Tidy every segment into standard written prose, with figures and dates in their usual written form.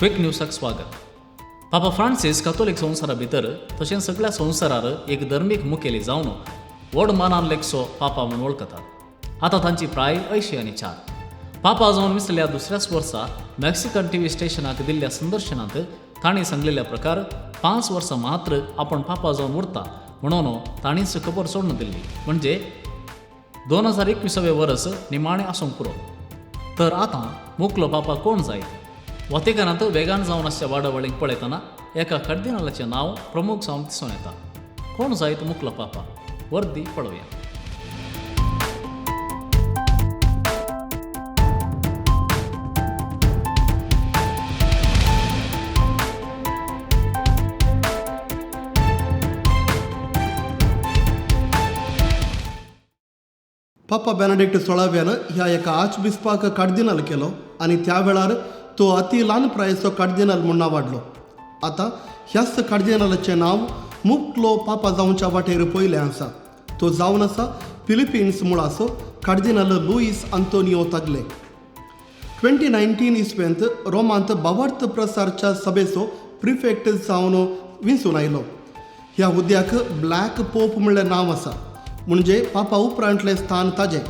Quick न्यूजाक स्वागत. पापा Francis कातोलीक संवसारा भितर तशेंच सगळ्या संवसारार एक धर्मीक मुखेली जावन व्हड मानान लेखचो पापा म्हूण वळखतात. आतां तांची प्राय 84. पापा जावन विसरल्या दुसऱ्याच वर्सा मेक्सिकन टी व्ही स्टेशनाक दिल्ल्या संदर्शनांत तांणी सांगलेल्या प्रकार 5 वर्सां मात्र आपण पापा जावन उरता म्हणून तांणीच खबर सोडून दिल्ली. म्हणजे 2021 वर्स निमाणें आसूंक पुरो. तर आतां मुकलो पापा कोण जायत? वातिकानांत वेगान जावन आसच्या वाडावळींक पळयतना एका कार्दिनालाचें नांव प्रमुख जावन दिसून येता. कोण जायत मुकलो पापा? वर्दी पळोवया. पापा बेनेडिक्ट 16व्यान ह्या एका आर्चबिस्पाक कार्दिनाल केलो आनी त्या वेळार तो अती ल्हान प्रायेचो कार्दिनाल म्हूण नांवाडलो. आतां ह्याच कार्दिनालाचें नांव मुकलो पापा जावच्या वाटेर पयलें आसा. तो जावन आसा फिलिपिन्स मुळाचो कार्दिनाल लुईस आंतोनियो तागले. 2019 इस्वेंत रोमांत भावार्थ प्रसारच्या सभेचो प्रिफेक्ट जावन विंचून आयलो. ह्या हुद्द्याक ब्लॅक पोप म्हणलें नांव आसा, म्हणजे पापा उपरांतलें स्थान ताजें.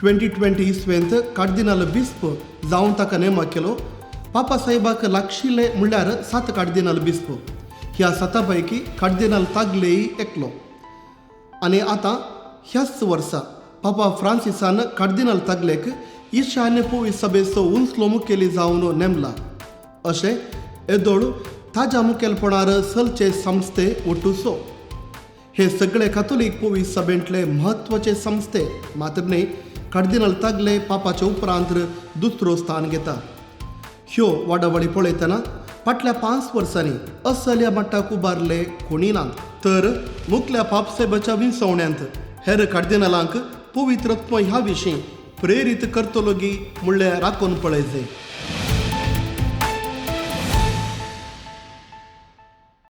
2020 इस्वेंत कार्दिनाल बिस्प जावन ताका नेमक केलो. पापा साहेबाक लागशिल्ले म्हणल्यार 7 कार्दिनाल बिस्प. ह्या 7 पैकी कार्दिनाल तागलेय एकलो. आनी आतां ह्याच वर्सा पापा फ्रांसिसान कार्दिनाल तागलेक ईशान्य पोवी सभेचो उंचलो मुखेली जावन नेमला. अशें येदोळ ताज्या मुखेलपणार चलचे संस्थे ओटूचो. हे सगळे कातोलीक पोवी सभेंतले म्हत्वाचे संस्थे मात्र न्हय, कार्दिनाल तागले पापाचे उपरांत दुसरो स्थान घेता. ह्यो वाडावळी पळयतना फाटल्या 5 वर्सांनी असल्या मट्टाक उबारले कोणी नात. तर मुखल्या पापसाहेबाच्या विंचवण्यांत हेर कार्दिनालांक पवित्रत्व ह्या विशीं प्रेरीत करतलो गी म्हणल्यार राखून पळयचे.